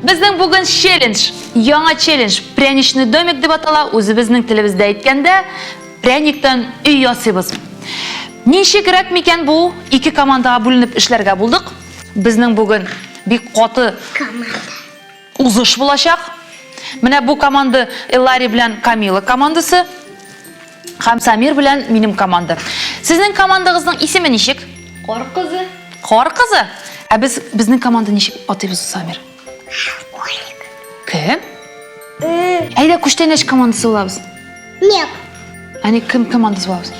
Безнең бүген челлендж, яңа челлендж, пряничный домик дип атала, үзебезнең телебездә әйткәндә, пряниктан өй ясыйбыз. Ничегрәк микән бу? Ике командага бүленеп эшләргә булдык. Безнең бүген бик каты узыш булачак. Менә бу команда Эллари белән Камила командасы һәм Самир белән минем команда. Сезнең командагызның исеме ничек? Кар кызы. Кар кызы? Ә без безнең команда ничек атыйбыз, Самир? Школьник. Кем? Әйдә, күчтәнәч командасы булабыз. Нет. Әни кем командасы булабыз?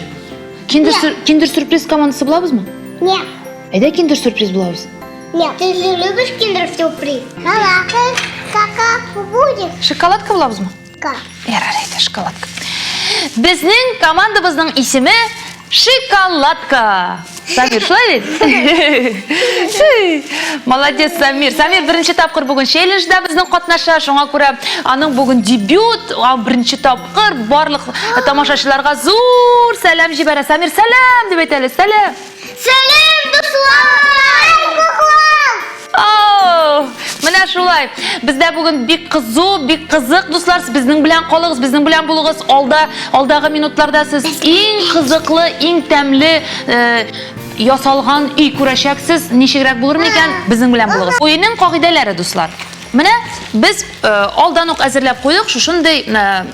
Киндер, сюр, киндер сюрприз командасы булабызмы? Нет. Әйдә киндер сюрприз булабыз. Нет. Ты же любишь киндер сюрприз? Кака будет? Шоколадка булабызмы? Как? Ярар, әйдә, шоколадка. Безнең командабызның исеме Шоколадка. Самир, шулай бит? Молодец, Самир. Самир беренче тапкыр бүген челленджда безнең катнаша, шуңа күрә аның бүген дебют, беренче тапкыр барлык тамашачыларга зур сәлам җибәрә. Самир, сәлам дип әйтә әле, сәлам. Сәлам, дуслар! Оу, менә шулай. Бездә бүген бик кызу, бик кызык, дуслар. Безнең белән калыгыз, безнең белән булыгыз. Алда, алдагы минутларда сез иң кызыклы, иң тәмле э, ясалган өй күрәчәксез. Ничегрәк булыр микән? Безнең белән булыгыз. Уенның кагыйдәләре, дуслар. Менә без э, алдан ук әзерләп куйдык шушындый э,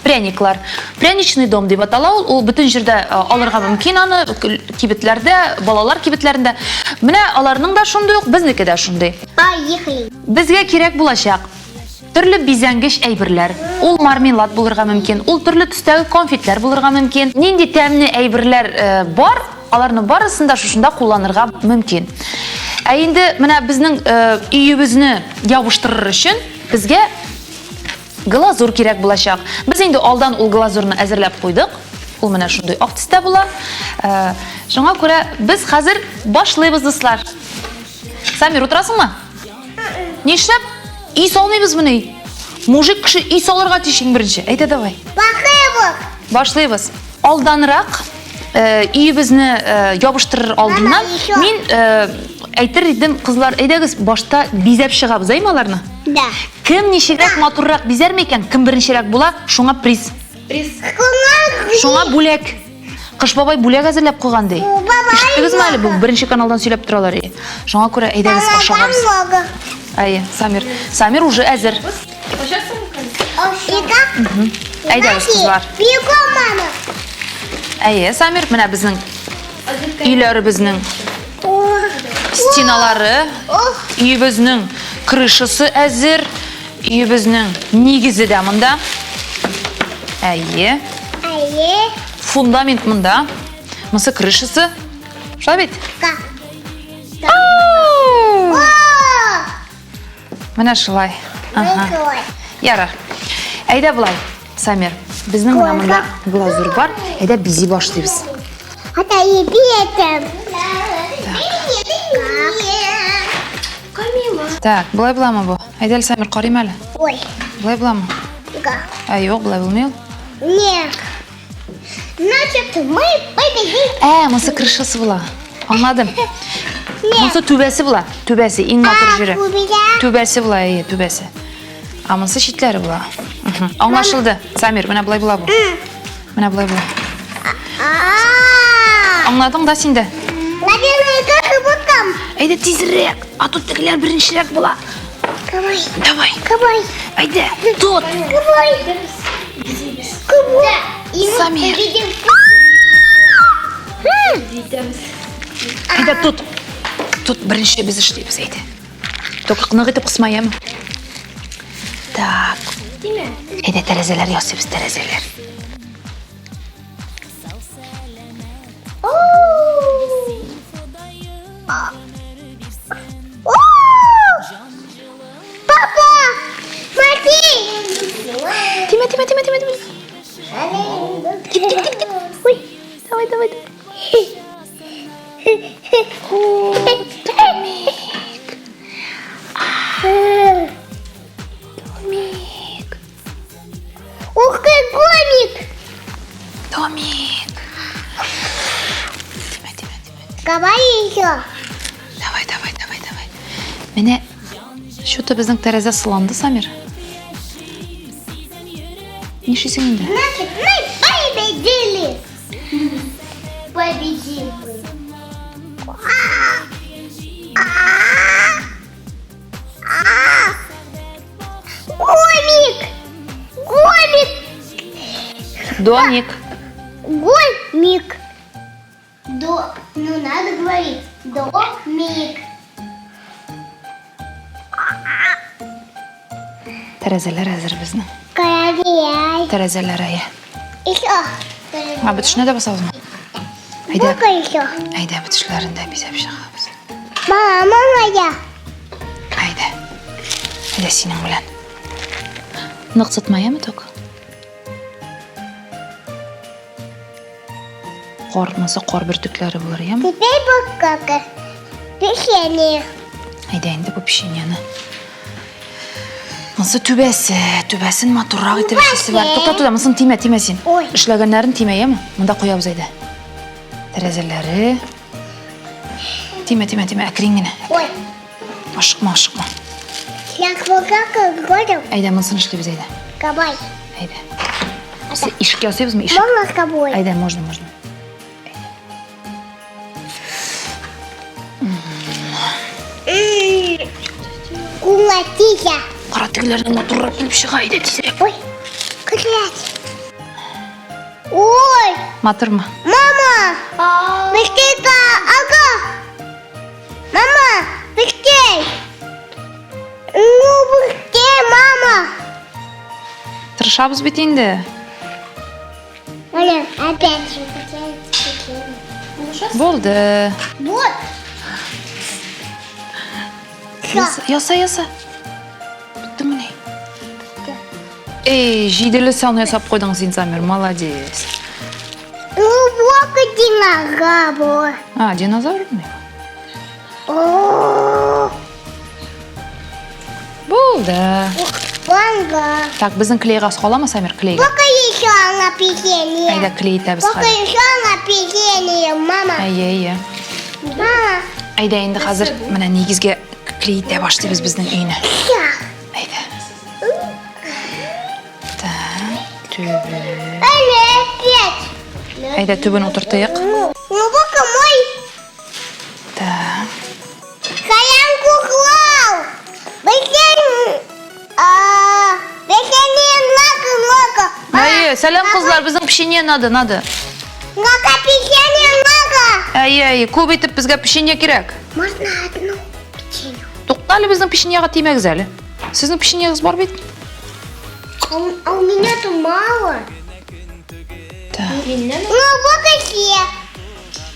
Пряниклар. Пряничный дом дип атала ул. Ул бөтен җирдә э, алырга мөмкин аны, кибетләрдә, балалар кибетләрендә. Менә аларның да шундый ук, безнеке дә шундый. Поехали. Безгә кирәк булачак төрле бизәнгеч әйберләр. Ул мармелад булырга мөмкин, ул төрле төстәге конфетлар булырга мөмкин. Нинди тәмле әйберләр э, бар, аларны барысын да шушында кулланырга мөмкин. Ә инде менә безнең э, өебезне ябыштырыр өчен безгә Глазур кирәк булачак. Без инде алдан ул глазурны әзерләп куйдык. Ул менә шундый ак төстә була. Э, шуңа күрә без хәзер башлыйбыз, дуслар. Самир, утырасыңмы? Нишләп? Өй салмыйбызмыни? Мужик кеше өй салырга тиеш иң беренче. Әйдә давай. Башлыйбыз. Башлыйбыз. Алданрак э, өебезне э, ябыштырыр алдыннан мин әйтер идем, кызлар, әйдәгез башта бизәп чыгабыз, әйме аларны? Да. Кем ничегрәк матуррак бизәр микән, кем беренчерәк була, шуңа приз. Приз. Шуңа бүләк. Кыш бабай бүләк әзерләп куйган ди. Ишеттегезме әле бу? Беренче каналдан сөйләп торалар. Шуңа күрә әйдәгез ашыгабыз. Әйе, Самир. Самир уже әзер. Әйдәгез, кызлар. Әйе, Самир, менә безнең өйләребезнең стеналары, өебезнең крышасы әзер, өебезнең нигезе дә монда. Әйе. Әйе. Фундамент монда. Монысы крышасы. Шулай бит? Да. Менә шулай. Ага. Ярар. Әйдә болай, Самир. Безнең менә монда глазурь бар. Әйдә бизи башлыйбыз. Хата ебетем. Камила. Так, болай буламы бу? Әйдә әле, Самир, карыйм әле. Ой. Болай буламы? Да. Ә, юк, болай булмый ул. Нет. Значит, мы победили. Ә, монысы крышасы була. Аңладым. Монысы түбәсе була. Түбәсе, иң матур җире. Түбәсе була, әйе, түбәсе. Ә монысы читләре була. Аңлашылды. Самир, менә болай була бу. Менә болай була. Аңладың да син дә? Наверное, как и вот там. Әйдә тизрәк, а тут тегеләр беренчерәк була. Давай. Давай. Давай. Әйдә, тот. Давай. Самир. Әйдә, тот. Тот, беренче без эшлибез, әйдә. Только нык итеп кысма, яме. Так. Әйдә, тәрәзәләр ясыйбыз, тәрәзәләр. Папа, смотри! Тимә, тимә, тимә, тимә, тимә. Кит, кит, кит, кит. Ой, давай, давай, давай. Домик. Домик. Ух ты, домик! Домик. Тимә, тимә, тимә. Давай еще. Давай, давай, давай, давай. Менә. Что-то безнең тәрәзә сыланды, Самир. Нишлисең инде? Значит, мы победили! Победили. Гомик! Гомик! Домик. Гомик. До, ну надо говорить. Домик. Тәрәзәләр әзер безнең. Каравай. Тәрәзәләр әйе. Еще. А, бөтешенә дә басабызмы? Әйдә. Бука еще. Әйдә, бөтешләрен дә бизәп чыгабыз. Мама моя. Әйдә. Әйдә синең белән. Нык сытма, яме только. Кар, монысы кар бөртекләре булыр, яме? Теперь бука. Печенье. Әйдә инде бу печеньены. Монысы түбәсе, түбәсен матуррак итеп эшлисе бар. Тукта, тукта, монысын тимә, тимә син. Ой. Эшләгәннәрен тимә, яме? Монда куябыз әйдә. Тәрәзәләре. Тимә, тимә, тимә, әкрен генә. Ой. Ашыкма, ашыкма. Я бука годом. Әйдә, монысын эшлибез, әйдә. Кабай. Әйдә. Ишек ясыйбызмы? Ишек. Можно с тобой? Әйдә, можно, можно. Кулатия. Кара тегеләрнең матуррак килеп чыга, әйдә тизрәк. Ой, кулать. Ой, Матурмы? мама! Быстрее-ка, ага! Мама, быстрей! Ну, быстрей, мама! Тырышабыз бит инде. Оля, опять. Булды. Вот. Яса, яса, яса. Беттеңмени? Эй, җиделе сан ясап куйдың син, Самир, молодец. Ну, вот динозавр. А, динозаврмы? О, Булды. Ванга. Так, безнең клейга саламы, Самир, клейга? Пока еще на печенье. Әйдә, клей итәбез Пока хәзер. еще на печенье, мама. Әйе, әйе. Мама. Әйдә, инде хәзер менә нигезгә клей итә башлыйбыз безнең өйне. Әйдә. Так, төбе. Әле опять. Әйдә, төбен утыртыйк. Ну, пока мой Так. Каян куклау. Бесен, а, печенье много, много. Әйе, сәлам кызлар, безнең печенье надо, надо. Много печенье много. Әйе, әйе, күп итеп безгә печенье кирәк. Можно одну печенье? Тукта әле безнең печеньега тимәгез әле. Сезнең печеньегез бар бит. А у, а у меня-то мало. Так. Ну, вот какие.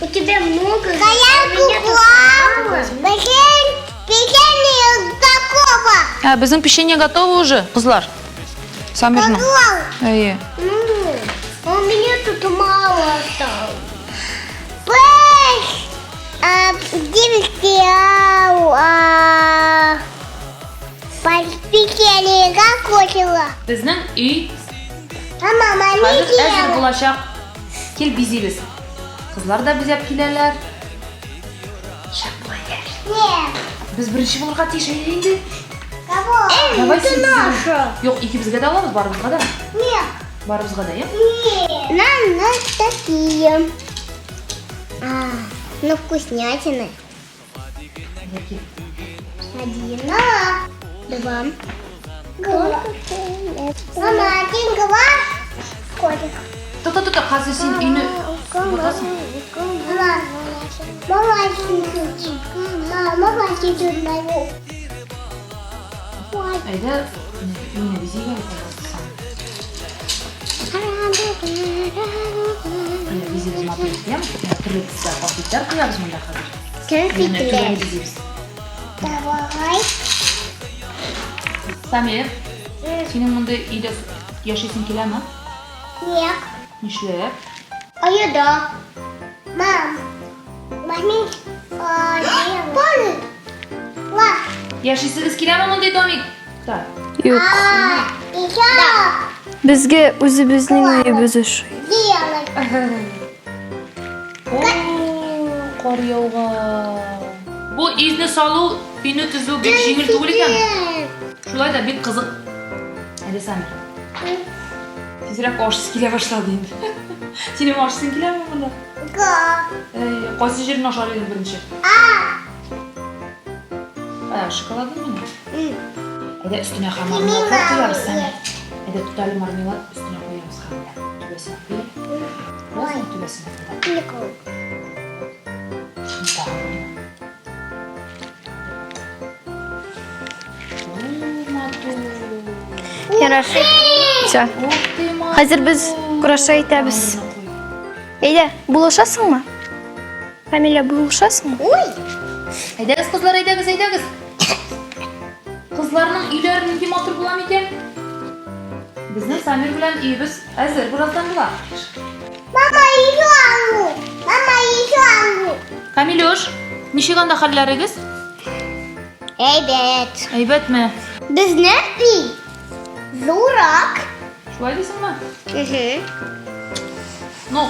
У тебя много. Каян куклау. Печенье готово. Ә, безнең печенье готово уже, кызлар. Самирның. Куклау. Әйе. Ну, а у меня тут мало осталось. Пэш! А, девочки, ау, а, печенье закончила. Безнең өй А мама не хәзер әзер делала. булачак. Кил бизибез. Кызлар да бизәп киләләр. Шәп була. Нет. Без беренче булырга тиеш әйе инде. Кого? Давай син наша. Юк, икебезгә дә алабыз, барыбызга да. Нет. Барыбызга да, я? Нет. Нам надо такие. А, ну вкуснятины. Один, два. Два. Мама, один, два. Котик. Тукта, тукта, хәзер син өйне Мама, мама, один, мама, один, два. Әйдә, өйне бизик әле, пожалуйста. Менә бизибез матур итеп, яме? Менә төрле төстә конфетлар куябыз монда хәзер. Менә түбәне Конфетлар. бизибез. Давай. Самир, синең мондый өйдә яшисең киләме? Нет. Нишләп? А я да. Мам, маме, падает. Ла. Яшисегез киләме мондый домик? Да. Юк. А, еще Безгә үзебезнең өебез ошый. делай. О, кар яуган. Бу изне салу Өйне төзү бик җиңел түгел икән. Шулай да бик кызык. Әйдә, Самир. Тизрәк ашысы килә башлады инде. Синең ашысың киләме монда? Да. Әй, кайсы җирен ашар идең беренче? А. Ә, шоколадын мени? Әйдә өстенә һәм мармеладлар куябыз, Самир. Әйдә тот әле мармелад өстенә куябыз һәм менә түбәсенә куеп. Куясың түбәсенә. Ярар. Все. Хәзер без кураша итәбез. Әйдә, булышасыңмы? Камилә, булышасыңмы? Ой! Әйдәгез, кызлар, әйдәгез, әйдәгез. Кызларның өйләре нинди матур була микән? Безнең Самир белән өебез әзер бераздан була. Мама, еще алу. Мама, еще алу. Камилюш, ничек анда хәлләрегез? Әйбәт. Әйбәтме? Безнең өй зурак. Шулай дисеңме? Угу. Ну,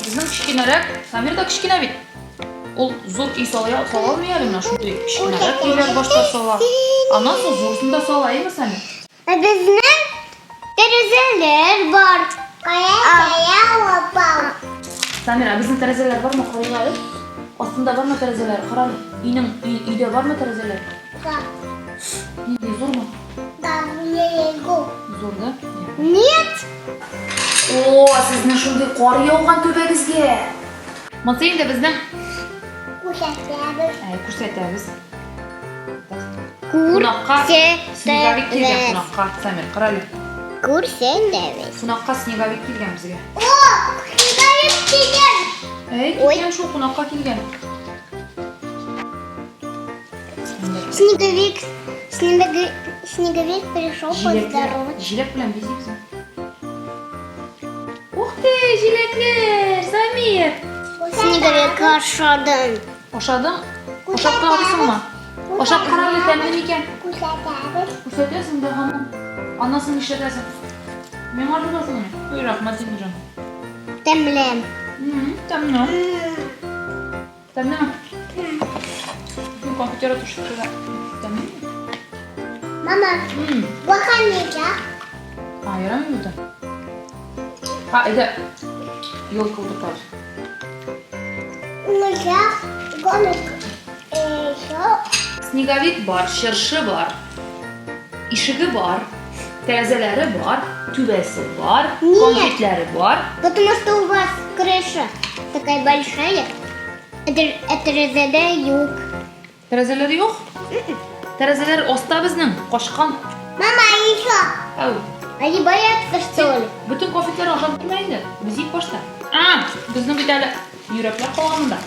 безнең кечкенәрәк, Самир да кечкенә бит. Ул зур өй сала сала алмый әле менә шундый кечкенәрәк өйләр башта сала. Аннан соң зурысын да сала, әйеме, Самир? Ә безнең тәрәзәләр бар. Кая кая лапау. Самир, ә безнең тәрәзәләр бармы? Карыйк әле. Астында бармы тәрәзәләр? Кара әле. Өйнең өйдә бармы тәрәзәләр? Да. Нинди зурмы? Да, его. Зур, да? Нет. О, сезнең шундый кар яуган түбәгезгә. Монысы инде безнең Күрсәтәбез. Әй, күрсәтәбез. Кунакка снеговик килгән кунакка. Самир, кара әле. Күрсәтәбез. Кунакка снеговик килгән безгә. О, снеговик килгән. Әй, килгән шул кунакка килгән. Снеговик, снеговик, снеговик пришел поздороваться. Җиләк белән бизибез. Ух ты, җиләкләр, Самир. Снеговик ашадым. Ашадың? Ашап карыйсыңмы? Ашап кара әле тәмле микән? Күрсәтәбез. Күрсәтәсең дә һаман. Аннан соң нишләтәсең? Миңа тотасың. Ой, рәхмәт инде җаным. Тәмле. Тәмле. Тәмлеме? Мин конфетера төште. Тәмлеме? Мама, баха нельзя. А, ярамый бит. А, әйдә. Елка утыртабыз. Нельзя. Гонок. Еще. Снеговик бар, чыршы бар, ишеге бар, тәрәзәләре бар, түбәсе бар, Нет. конфетләре бар. Потому что у вас крыша такая большая. Это РЗД юг. Тәрәзәләре юк. Тәрәзәләр аста безнең, качкан. Мама, еще. Әү. Они боятся, что ли? Бөтен конфетлар ашап бетермә инде. Бизик башта. А, безнең бит әле йөрәкләр калган монда.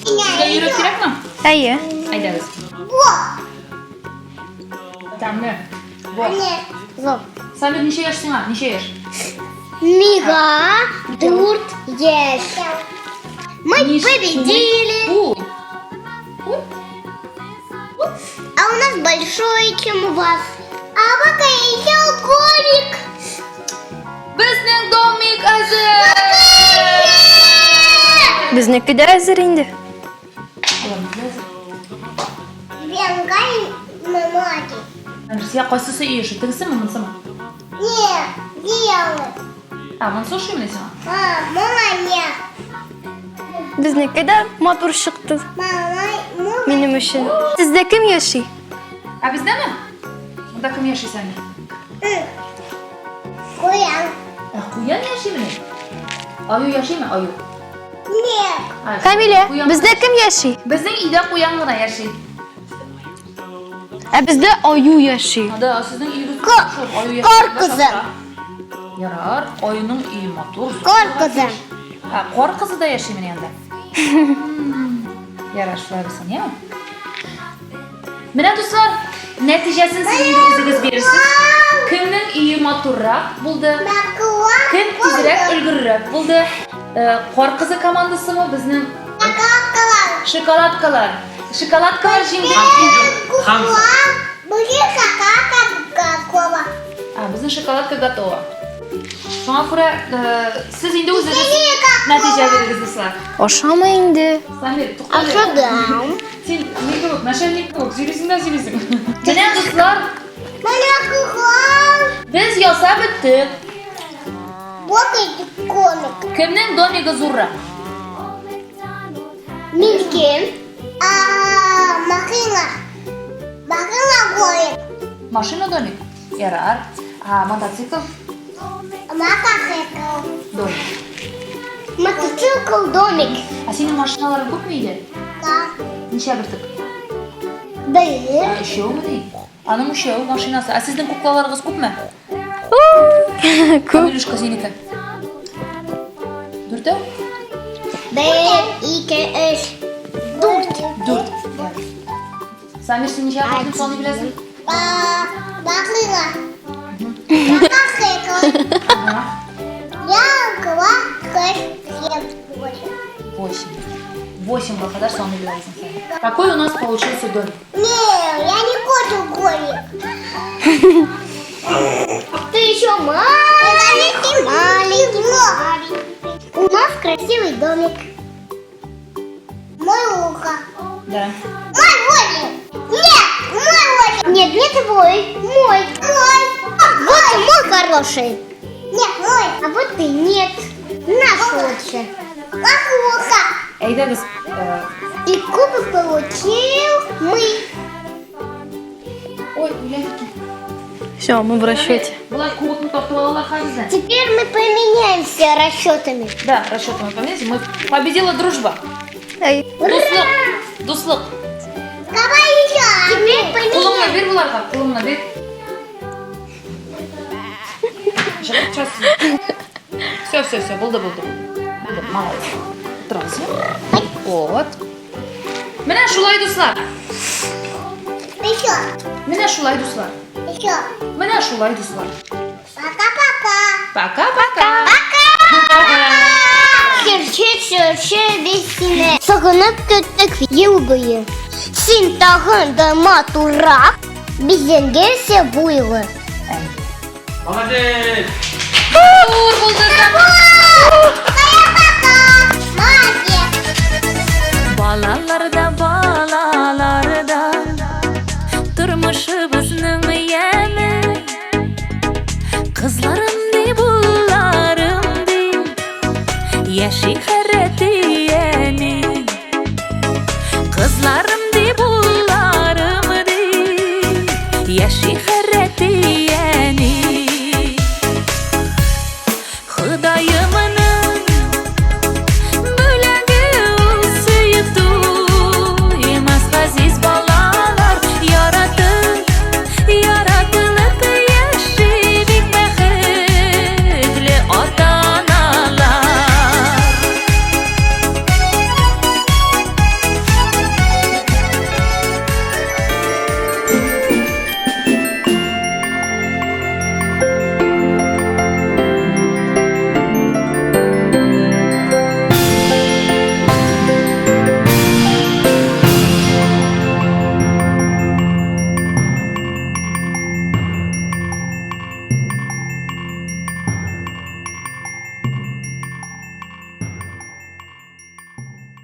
Сезгә йөрәк кирәкме? Әйе. Әйдәгез. Во! Тәмле. Во. Нет. Во. Самир, ничә яшь сиңа? Ничә яшь? Мига дурт ешь. Мы Ниш- победили. У. А у нас большой, чем у вас. А пока еще горик. Безнең домик әзер! Безнеке дә әзер инде. Венгай мамаки. Сиңа кайсысы өй эше? Тегесеме, монысымы? Не, делай. А, монысы ошыймыни сиңа? А, мама не. Безнеке дә матур чыкты Мама, мама. минем өчен. Сездә кем яши? Ә бездәме? Монда кем яши, Самир? Куян. Ә, куян яшимени? Аю яшиме? Аю. Нет. А, Камилә, куян бездә кем яши? Безнең өйдә куян гына яши. Ә бездә аю яши. Анда сезнең өегез шул аю яши. Кар кызы. Ярар, аюның өе матур. зур. Кар кызы. А, кар кызы да яшимени анда? Ярар, шулай булсын, яме? Менә дуслар, нәтиҗәсен сез инде үзегез бирерсез. Кемнең өе матуррак булды? Кем тизрәк өлгеррәк булды? Кар кызы командасымы безнең шоколадкалар? Шоколадкалар җиңде. А, безнең шоколадка готова. Шуңа күрә сез инде үзегез нәтиҗә бирегез, дуслар. Ашама инде. Самир, туктале. Ашадым. Син ни кебек, начальник кебек сөйлисең дә сөйлисең. Менә дуслар, Менә куклам. без ясап беттек. Вот эти комик. Кемнең домигы зуррак? Минеке. А, машина. Машина горит. Машина домик. Ярар. А мотоцикл Мотоцикл. домик. Мотоцикл домик. А синең машиналарың күпме иде? Да. Ничә бөртек? Бер. А, өчәүме ди? Аның өчәү машинасы. Ә сезнең куклаларыгыз күпме? Күп. Камилюшка синеке. Дүртәү? Бер, ике, өч, дүрт. Дүрт. Самир, син ничә бөртек саный беләсең? Ба, машина. Мотоцикл. Ага. Я, два, шесть, семь, восемь. Восемь. Восемьга кадәр саный беләсең син. Какой у нас получился домик? Не, я не хочу горик. Ты еще маленький, маленький, маленький. У нас красивый домик. Мой ухо. Да. Мой восемь. Нет, мой восемь. Нет, не твой. Мой. Мой. А вот и мой хороший. Нет, мой. А вот и нет. Наш лучше. Как ухо. Әйдәгез, И кубок получил мы. Ой, үлән. Все, мы в расчете. Болар кубокны тартып алалар хәзер. Теперь мы поменяемся расчетами. Да, расчеты мы поменяемся. Мы победила дружба. Эй. Дуслык. Дуслык. Давай еще. Теперь Кулыңны поменяем. бир боларга, кулыңны бир. Чыгып төшәсең. Все, все, все, булды, булды. Булды, молодец. Утырыгыз. Вот. Менә шулай дуслар. Еще. Менә шулай дуслар. Еще. Менә шулай дуслар. Пока-пока. Пока-пока. Чыршы, чыршы без сине сагынып көттек ел буе. Син тагын да матуррак бизәнгәнсә бу юлы. Молодец! Зур булды. Пока-пока. Молодец. Балаларда, балаларда тормышыбызның яме. Кызларым дип, улларым дип, яши һәр әти-әни. Кызларым дип, улларым дип, яши һәр әти-әни.